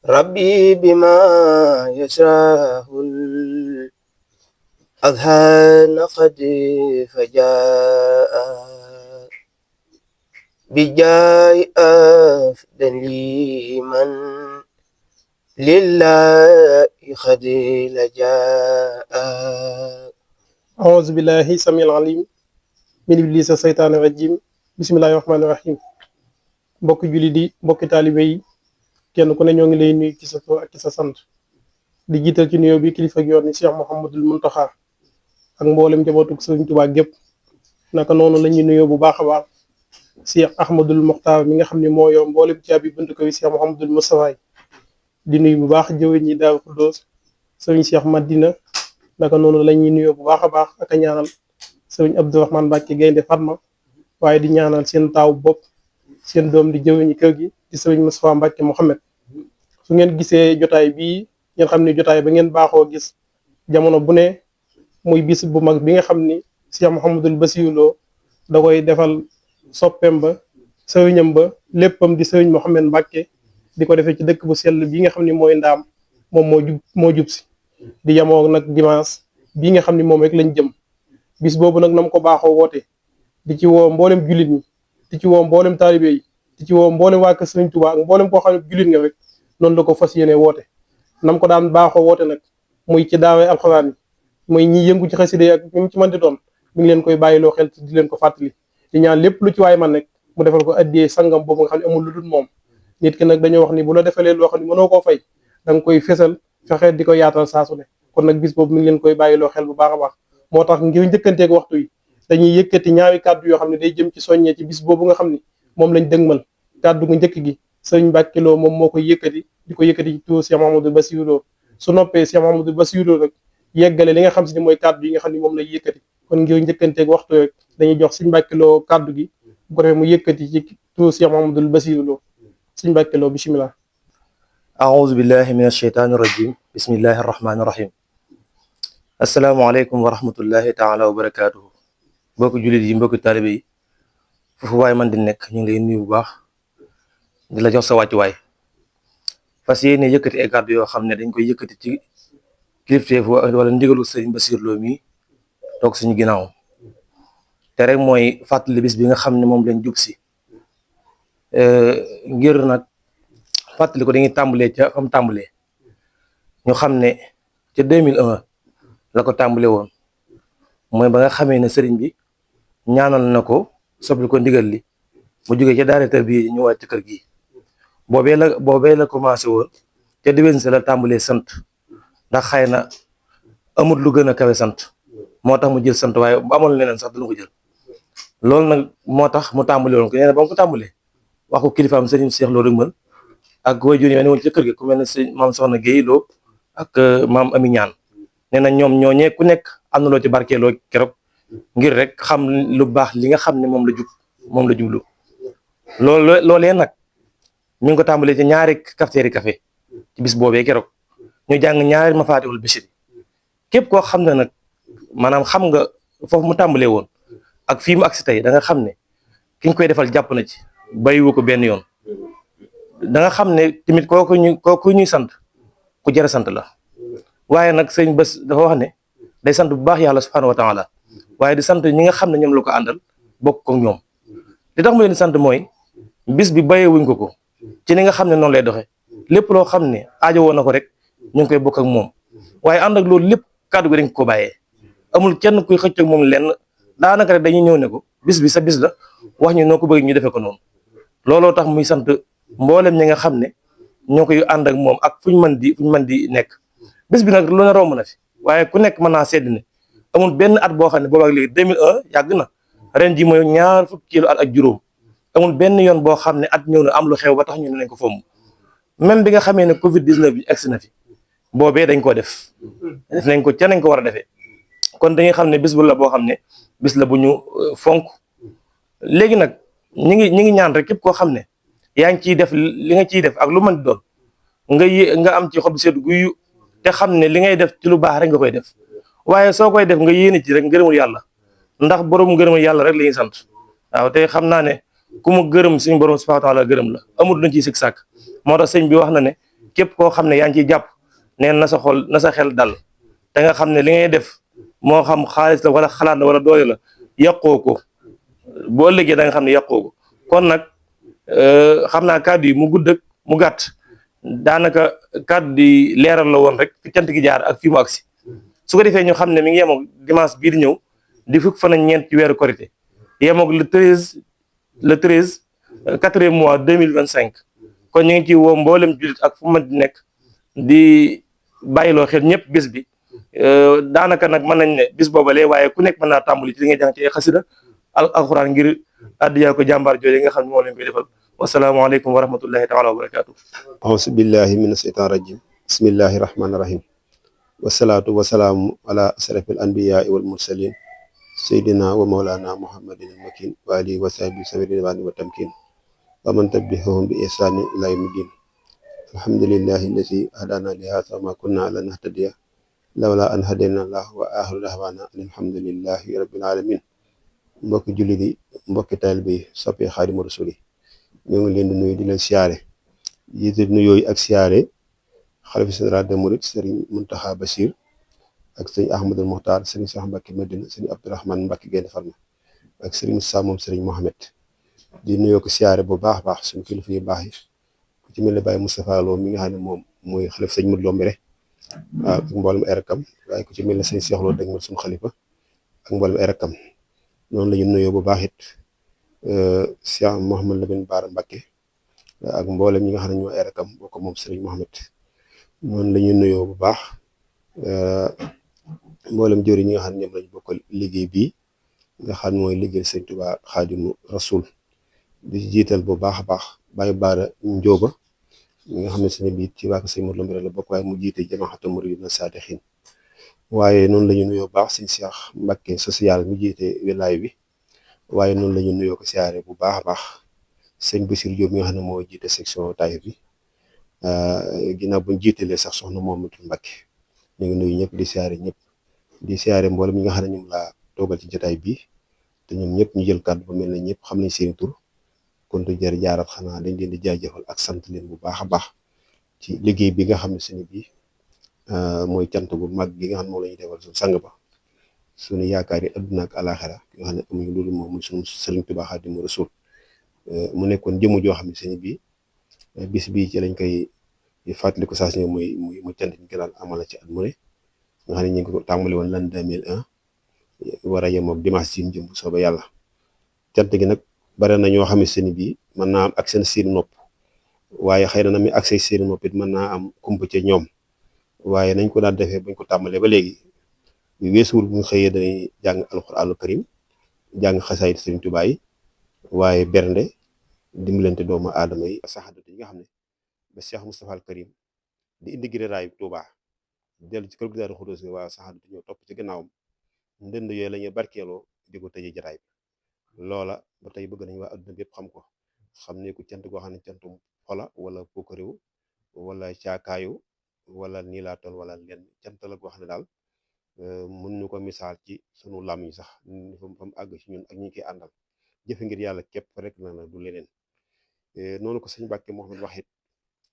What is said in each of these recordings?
ربي بما يشرح الأذهان قد فجاء بجاي أفضل من لله قد لجاء أعوذ بالله السميع العليم من إبليس الشيطان الرجيم بسم الله الرحمن الرحيم mbokki julli di mbokki taalibe yi kenn ku ne ñoo ngi lay nuyu ci sa tur ak ci sa sant di jiital ci nuyoo bi kilifa gi yoon ni Cheikh Mouhamadul Mountakha ak mboolem njabootug Sëriñ Tuubaa gépp naka noonu la ñuy nuyoo bu baax a baax Cheikh Ahmadul Mokhtar mi nga xam ne moo yor mboolem caabi buntu ko wi Cheikh Mouhamadul Moustapha di nuyu bu baax jëwriñ ñi Daaru Xuddoos Sëriñ Cheikh Madina naka noonu la ñuy nuyoo bu baax a baax ak a ñaanal Sëriñ Abdourahmane Mbacke Gaynde Fatma waaye di ñaanal seen taaw bopp seen doom di jëwriñu kër gi di Sëriñ Moustapha Mbacke Mohamed su ngeen gisee jotaay bii ngeen xam ne jotaay ba ngeen baaxoo gis jamono bu ne muy bis bu mag bi nga xam ni Cheikh Mouhamadul Bassirou Lo da koy defal soppeem ba sëriñam ba léppam di Sëriñ Mohamed Mbacke di ko defee ci dëkk bu sell bii nga xam ne mooy ndaam moom moo jub si di yemoo nag dimanche bii nga xam ne moom rek lañ jëm bis boobu nag nam ko baaxoo woote di ci woo mboolem jullit ñi di ci woo mboolem taalibe yi di ci woo mboolem waa kër Sëriñ Tuubaa ak mboolem koo xam ne jullit nga rek noonu la ko fas yéene woote nam ko daan baaxoo woote nag muy ci daawee alxuraan yi muy ñi yëngu ci xasida yi ak ñu ci mën di doon mi ngi leen koy bàyyiloo xel di leen ko fàttali di ñaan lépp lu ci waay man rek mu defal ko addiyee sangam boobu nga xam ne amul lu dul moom nit ki nag dañoo wax ni bu la defalee loo xam ne mënoo koo fay da nga koy fésal fexe di ko yaatal saa su ne kon nag bis boobu mi ngi leen koy bàyyiloo xel bu baax a baax moo tax ngir njëkkanteeg waxtu yi dañuy yëkkati ñaari kàddu yoo xam ne day jëm ci soññee ci bis boobu nga xam ni moom lañ dëgmal kàddu gu njëkk gi Sëriñ Mbàkke Lo moom moo koy yëkkati di ko yëkkati ci tuur Cheikh Mouhamadou Bassirou Lo su noppee Cheikh Mouhamadou Bassirou Lo rek yeggale li nga xam si ni mooy kàddu yi nga xam ne moom lay yëkkati kon ngir njëkkanteeg waxtu rek dañuy jox Sëriñ Mbàkke Lo kàddu gi bu ko defee mu yëkkati ci tuur Cheikh Mouhamadou Bassirou Lo Sëriñ Mbàkke Lo bismillah أعوذ بالله من الشيطان الرجيم بسم الله الرحمن الرحيم السلام عليكم ورحمة الله تعالى وبركاته mbokki jullit yi mbokki taalibe yi foofu waay man di nekk ñu ngi lay nuyu bu baax di la jox sa wàccuwaay fas yéene yëkkati ay kàddu yoo xam ne dañ koy yëkkati ci kilifteef wala ndigalu Sëriñ Bassirou Lo mi toog suñu ginnaaw te rek mooy fàttali bis bi nga xam ne moom lañ jub si ngir nag fàttali ko dañuy tàmbalee ca xam tàmbalee ñu xam ne ca 2001 la ko tàmbale woon mooy ba nga xamee ne sëriñ bi ñaanal na ko soppi ko ndigal li mu jógee ca daara tarbiya ñëwaat ci kër gi boobee la commencé woon ca diwen sa la tàmbalee sant ndax xëy na amul lu gën a kawe sant moo tax mu jël sant waaye bu amoon leneen sax dana ko jël loolu nag moo tax mu tàmbale woon ko nee na ba mu ko tàmbalee wax ko kilifaam sëriñ Cheikh Lo rek mën ak waajur yi ne woon ci kër gi ku mel ne sëriñ maam Soxna Guèye Lo ak maam Ami Ñaan nee na ñoom ñooñee ku nekk am na loo ci barkeeloo keroog ngir rek xam lu baax li nga xam ne moom la jublu loolee nag mi ngi ko tàmbalee ci ñaari cafetière café ci bis boobee keroog ñu jàng ñaari Mafatihul Bichri képp koo xam ne nag maanaam xam nga foofu mu tàmbalee woon ak fii mu agsi tey da nga xam ne ki ñu koy defal jàpp na ci bàyyiwu ko benn yoon da nga xam ne tamit kooku ñuy sant ku jar sant la waaye nag sëñ Bass dafa wax ne day sant bu baax yàlla subhanahu wa taala waaye di sant ñi nga xam ne ñoom la ko àndal bokk ko ñoom li tax mu leen di sant mooy bis bi bàyyiwuñ ko ci ni nga xam ne noonu lay doxe lépp loo xam ne aajo woon na ko rek ñu ngi koy bokk ak moom waaye ànd ak loolu lépp kàddu gi dañ ko bàyyee amul kenn kuy xëcc ak moom lenn daanaka rek dañuy ñëw ne ko bis bi sa bis la wax ñu noo ko bëgg ñu defee ko noonu looloo tax muy sant mboolem ñi nga xam ne ñoo koy ànd ak moom ak fu ñu mën di nekk bis bi nag lu ne romb na fi waaye ku nekk mën naa sedd ne amul benn at boo xam ne boobaak léegi 2001 yàgg na ren ji mooy ñaar fukki kilo at ak juróom amul benn yoon boo xam ne at ñëw na am lu xew ba tax ñu ne nañ ko fomm même bi nga xamee ne Covid 19 bi egsi na fi boobee dañ koo def nañ ko ca nañ ko war a defee kon dañuy xam ne bis bu la boo xam ne bis la bu ñu fonk léegi nag ñi ngi ñaan rek képp koo xam ne yaa ngi ciy def li nga ciy def ak lu mën di doon nga am ci xob seet guyu te xam ne li ngay def ci lu baax rek nga koy def waaye soo koy def nga yéene ci rek ngërëmul yàlla ndax borom ngërëmul yàlla rek la ñuy sant waaw te xam naa ne ku mu gërëm suñu borom subhanahu wa taala gërëm la amul luñ ciy sik sàkk moo tax sëñ bi wax na ne képp koo xam ne yaa ngi ciy jàpp neen na sa xol na sa xel dal te nga xam ne li ngay def moo xam xaalis la wala xalaat la wala doole la yàqoo ko boo ëllëgee da nga xam ne yàqoo ko kon nag xam naa kàddu yi mu gudd ak mu gàtt daanaka kàddu di leeral la woon rek fi cant gi jaar ak fii mu agsi su ko defee ñu xam ne mi ngi yemoog dimanche bii di ñëw di fukk fan ak ñeent ci weeru korité yemoog le 13 4e mois 2025 kon ñu ngi ci woo mboolem jullit ak fu mën di nekk di bàyyiloo xel ñëpp bis bi daanaka nag mën nañ ne bis boobalee waaye ku nekk mën naa tàmbali ci li ngay jàng ci ay xasida alxuraan ngir addiyaa ko jàmbaar jooju nga xam ne moo leen koy defal wasalaamaaleykum wa rahmatullahi taala wa barakaatu. auzu billahi mina shaytaan rajim bismillahi rahmaani rahim wasalaatu wasalaamu ala asrafil anbiyaai wal mursalin sayyidina wa mawlana muhammadin al makin wa alihi wa sahbihi sawi ridwani wa tamkin wa man tabi'ahum bi ihsani ila yawmi din alhamdulillahi allazi hadana li hadha ma kunna lanahtadiya lawla an hadana allah wa akhiru da'wana alhamdulillahi rabbil alamin mbokki jullit yi mbokki taalibe yi soppi Xaadimu Rasuul yi ñoo ngi leen di nuyu di leen siyaare jiite nuyoo ak siyaare xalifa général des mourides Serigne Mountakha Bachir ak sëñ Ahmadul Muxtaar Serigne Cheikh Mbacke Medina Serigne Abdourahmane Mbacke Gaynde Fatma ak Serigne Moussa moom Serigne Mohamed di nuyoo ko siyaare bu baax a baax suñu kilifa yu baax yi ku ci mel ne Baye Moustapha Lo mi nga xam ne moom mooy xalifa sëñ Modou Lo Mbire waaw ak mboolem ay rakkam waaye ku ci mel ne sëñ Cheikh Lo dégg nga suñu xalifa ak mboolem ay rakkam noonu la ñu nuyoo bu baax it Cheikh Mouhamed Lamine Bara Mbacke ak mboolem ñi nga xam ne ñoo ay rakkam bokk moom Serigne Mohamed noonu la ñu nuyoo bu baax mboolem jëwriñ ñi nga xam ne ñoom lañu bokk liggéey bii nga xam ne mooy liggéey Sëñ Tuubaa Xaadimu Rasuul di jiital bu baax a baax Baye Bara Njóoba ñi nga xam ne seen biir ci waa Sëñ Modou Lo Mbire la bokk waaye mu jiite jamaatu muriidiina saadixiin waaye noonu la ñu nuyoo baax Sëñ Cheikh Mbacke social mu jiite wilaay bi waaye noonu la ñu nuyoo ko siyaare bu baax a baax sëñ Bassirou Diop mi nga xam ne moo jiite section Taïf bi ginnaaw buñ jiitalee sax soxna Momadou Mbacke ñu ngi nuyu ñëpp di siyaare ñëpp di siyaare mboolem ñi nga xam ne ñoom laa toogal ci jotaay bi te ñoom ñëpp ñu jël kàddu ba mel ne ñëpp xam nañ seen tur kon du jar jaarat xanaa dañ leen di jaajëfal ak sant leen bu baax a baax ci liggéey bi nga xam ne seen bi mooy cant bu mag gi nga xam ne moom la ñuy defal suñu sang ba suñu yaakaar yi adduna ak alaxira ki nga xam ne amuñu loolu moom muy suñu Sëriñ Tuubaa Xaadimu Rasuul mu nekkoon jëmu joo xam ne seen bi bis bii ci lañ koy fàttaliku saa si muy cant ñu ko daan amala ci at mu ne nga xam ne ñu ngi ko tàmbali woon l'an 2001 war a yem ak dimanche ci jëm sooba yàlla cant gi nag bare na ñoo xam ne seen bii mën naa am ak seen nopp waaye xëy na mi ak seen nopp it mën naa am kumpa ci ñoom waaye nañ ko daan defee buñ ko tàmbalee ba léegi weesuwul bu ñu xëyee dañuy jàng alxuraanu karim jàng xasaayid Sëriñ Tuubaa yi waaye bernde dimbalante doomu aadama yi saxaadatu yi nga xam ne ba Cheikh Moustapha al Karim di indi gi raayu Tuubaa dellu ci kër gu Daaru Xudoos ne waa saxaadatu ñoo topp ci gannaawam ndënd yooyu la ñuy barkeeloo di ko tëjee jataay bi loola ba tey bëgg nañ waa adduna bépp xam ko xam ne ku cant goo xam ne cantum xola wala pokkaréew wala caakaayu wala nii laa toll wala lenn cant la goo xam ne daal mën ñu ko misaal ci sunu lam yi sax fa mu àgg ci ñun ak ñi koy àndal jëfe ngir yàlla képp rek na du leneen noonu ko sëñ Mbàkke Mouhamed wax it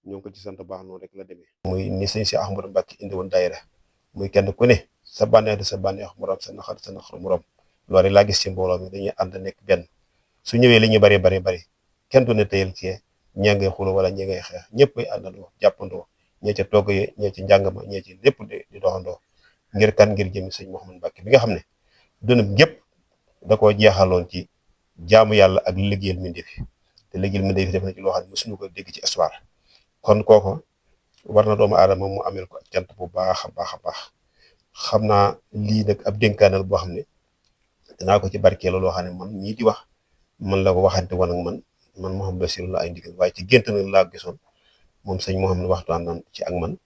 ñoo ngi ko ci sant baax noonu rek la demee muy ni sëñ si Ahmadou Mbàkke indi woon daayira muy kenn ku ne sa bànneex di sa bànneex morom sa naxar sa naxar morom loolu laa gis ci mbooloo mi dañuy ànd nekk benn su ñëwee li ñu bari kenn du ne teyal ci ñee ngay xulo wala ñee ngay xeex ñëpp ay àndandoo jàppandoo ñee ca togg yi ñee ci njàng ma ñee ci lépp di doxandoo ngir kan ngir jëmi sëñ Mouhamed Mbacke bi nga xam ne dundam gépp da koo jeexaloon ci jaamu yàlla ak liggéeyal mbindeef te liggéeyal mbindeef def na ci loo xam ne mosuñu ko dégg ci histoire kon kooko war na doomu aadama mu amel ko ak cant bu baax a baax a baax xam naa lii nag ab dénkaanal boo xam ne danaa ko ci barkeelu loo xam ne man ñii di wax man la ko waxante woon ak man Mouhamed Bassirou la ay ndigal waaye ci gént na laa gisoon moom sëñ Mouhamed waxtaan naan ci ak man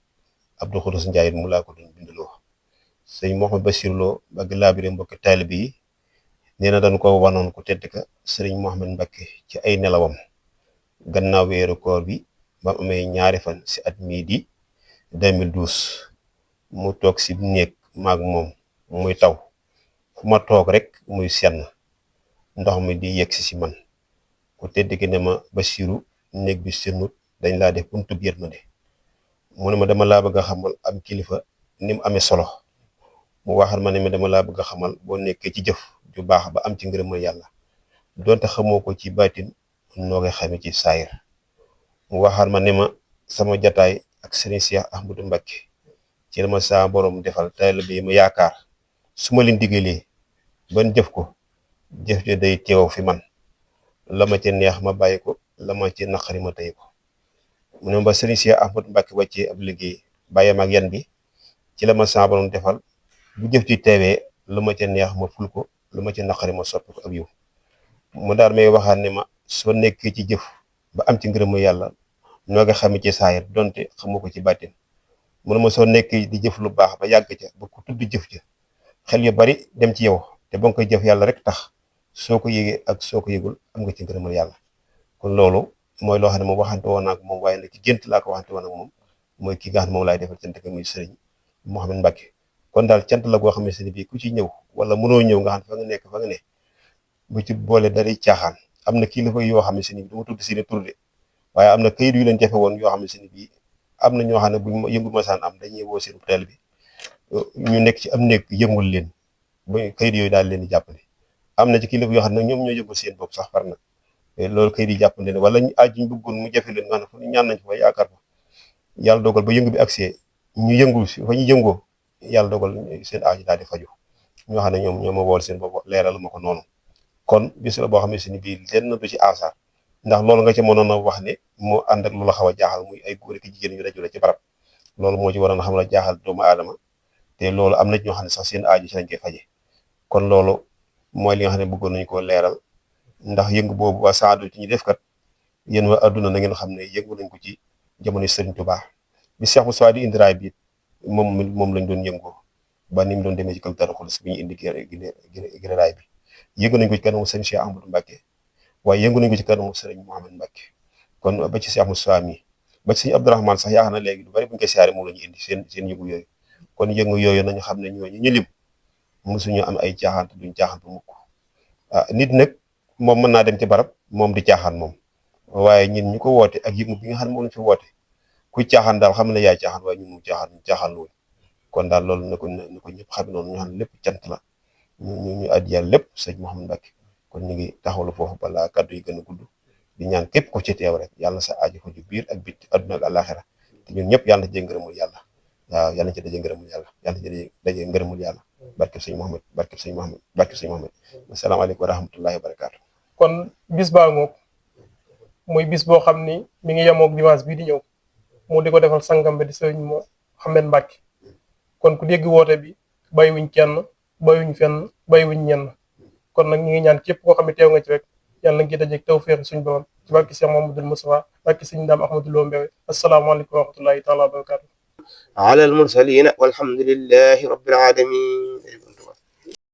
Abdou Khoudous Ndiaye mu laa ko doon bindaloo sëñ Mouhamed Bassirou Lo bëgg laabire mbokki taalibe yi nee na dañ ko wanoon ku tedd ka sëriñ Mouhamed Mbacke ci ay nelawam gannaaw weeru koor bi ba amee ñaari fan si at mii di 2012 mu toog si néeg maag moom muy taw fu ma toog rek muy senn ndox mi di yegsi si man ku tedd ki ne ma Bassirou néeg bi sennut dañ laa def buntu yërmande mu ne ma dama laa bëgg a xamal am kilifa ni mu amee solo mu waxal ma ne ma dama laa bëgg a xamal boo nekkee ci jëf ju baax ba am ci ngërëmal yàlla donte xamoo ko ci baatin noo koy xamee ci saayir mu waxal ma ne ma sama jataay ak Serigne Cheikh Ahmadou Mbacké ci la ma saa borom defal taalibe bi ma yaakaar su ma leen diggalee ban jëf ko jëf ja day teew fi man la ma ci neex ma bàyyi ko la ma ci naqari ma tey ko mu ne ba Serigne Cheikh Ahmadou Mbacké wàccee ab liggéey bàyyam ak yan bi ci la ma saa borom defal bu jëf ci teewee la ma ca neex ma ful ko la ma ci naqari ma soppi ko ab yiw mu daal may waxaat ne ma soo nekkee ci jëf ba am ci ngërëmu yàlla noo nga xamee ci saayir donte xamoo ko ci bàttin mu ne ma soo nekkee di jëf lu baax ba yàgg ca ba ko tudd jëf ja xel yu bari dem ci yow te ba nga koy jëf yàlla rek tax soo ko yëgee ak soo ko yëgul am nga ci ngërëmal yàlla kon loolu mooy loo xam ne moom waxante woon ak moom waaye nag ci gént laa ko waxante woon ak moom mooy ki nga xam ne moom laay defal cant ko muy Serigne Mouhamed Mbacké kon daal cant la goo xamante ne bii ku ci ñëw wala mënoo ñëw nga xam fa nga nekk fa nga ne bu ci boole daray caaxaan am na kilifa yoo xam ne du ma tudd seeni tur de waaye am na kayit yu leen jafe woon yoo xam ne bii am na ñoo xam ne buñ yëngu masaan am dañuy woo seen teel bi ñu nekk ci am nekk yëngul leen ba kayit yooyu daal leen di jàppale am na ci kilifa yoo xam ne ñoom ñoo yëngul seen bopp sax far na loolu kayit yi jàppale leen wala ñu aaj ñu bëggoon mu jafe leen nga xam ne ñaan nañ fa yaakaar fa yàlla dogal ba yëngu bi accès ñu yëngul si fa ñu yëngoo yàlla dogal seen aaj daal di faju ñoo xam ne ñoo ma wool seen bopp leeral ma ko noonu kon bis la boo xam ne bii lenn du ci asaar ndax loolu nga ci mënoon a wax ne moo ànd ak lu la xaw a jaaxal muy ay góor ak jigéen ñu dajale ci barab loolu moo ci waroon a xam la jaaxal doomu aadama te loolu am na ñoo xam ne sax seen aaju ci lañ koy faje kon loolu mooy li nga xam ne bëggoon nañu koo leeral ndax yëngu boobu waa saadu ci ñu def kat yéen waa adduna na ngeen xam ne yëngu nañ ko ci jamono Serigne Touba bi Cheikh Moussa di indiraay bi moom lañ doon yëngoo ba ni mu doon demee ci kër Darou Khoudoss bi ñu indi giraay bi yëngu nañ ko ci kanamu Serigne Cheikh Ahmadou Mbacké waaye yëngu nañ ko ci kanamu Serigne Mouhamed Mbacké kon ba ci Cheikh Moussa mi ba ci Serigne Abdourahmane sax yaakaar na léegi lu bari bu ñu koy siyaare moom la ñu indi seen yëngu yooyu kon yëngu yooyu nañu xam ne ñooñu ñu lim mosuñu am ay caaxaan duñ caaxaan bu mukk nit nag moom mën naa dem ci barab moom di caaxaan moom waaye ñun ñu ko woote ak yëngu bi nga xam ne moom lañ fi woote ku caaxaan daal xam ne yaay caaxaan waaye ñun mu caaxaan loolu kon daal loolu na ko ñëpp xam noonu ñu xam ne lépp cant la ñu addiyal lépp sëñ Mouhamed Mbacké kon ñu ngi taxawlu foofu balaa kaddu yi gën a gudd di ñaan képp ko ci teew rek yàlla sa aajo fa ju biir ak bit adduna ak àllaaxira te ñun ñëpp yàlla na ci ngërëmul yàlla waaw yàlla na ci daje ngërëmul yàlla yàlla na ci daje ngërëmul yàlla barkeb sëñ Mouhamed barkeb sëñ Mouhamed barkeb sëñ Mouhamed asalaamaaleykum wa rahmatullahi wa barakaatu. kon bis baa ngoog muy bis boo xam ni mi ngi yemoog dimanche bii di ñëw mu di ko defal sangam bi di sëñ Mouhamed Mbacké kon ku dégg woote bi bàyyiwuñ kenn bàyyiwuñ fenn bàyyiwuñ ñenn kon nag ñu ngi ñaan képp koo xam ne teew nga ci rek yàlla na ngi dajeeg tawfeex suñu borom ci barke Cheikh Mamadou Moustapha barke sëñ Dame Ahmadou Lo Mbewe asalaamaaleykum wa rahmatullahi taala wa barakatu ala al mursalin walhamdulillahi rabbil alamin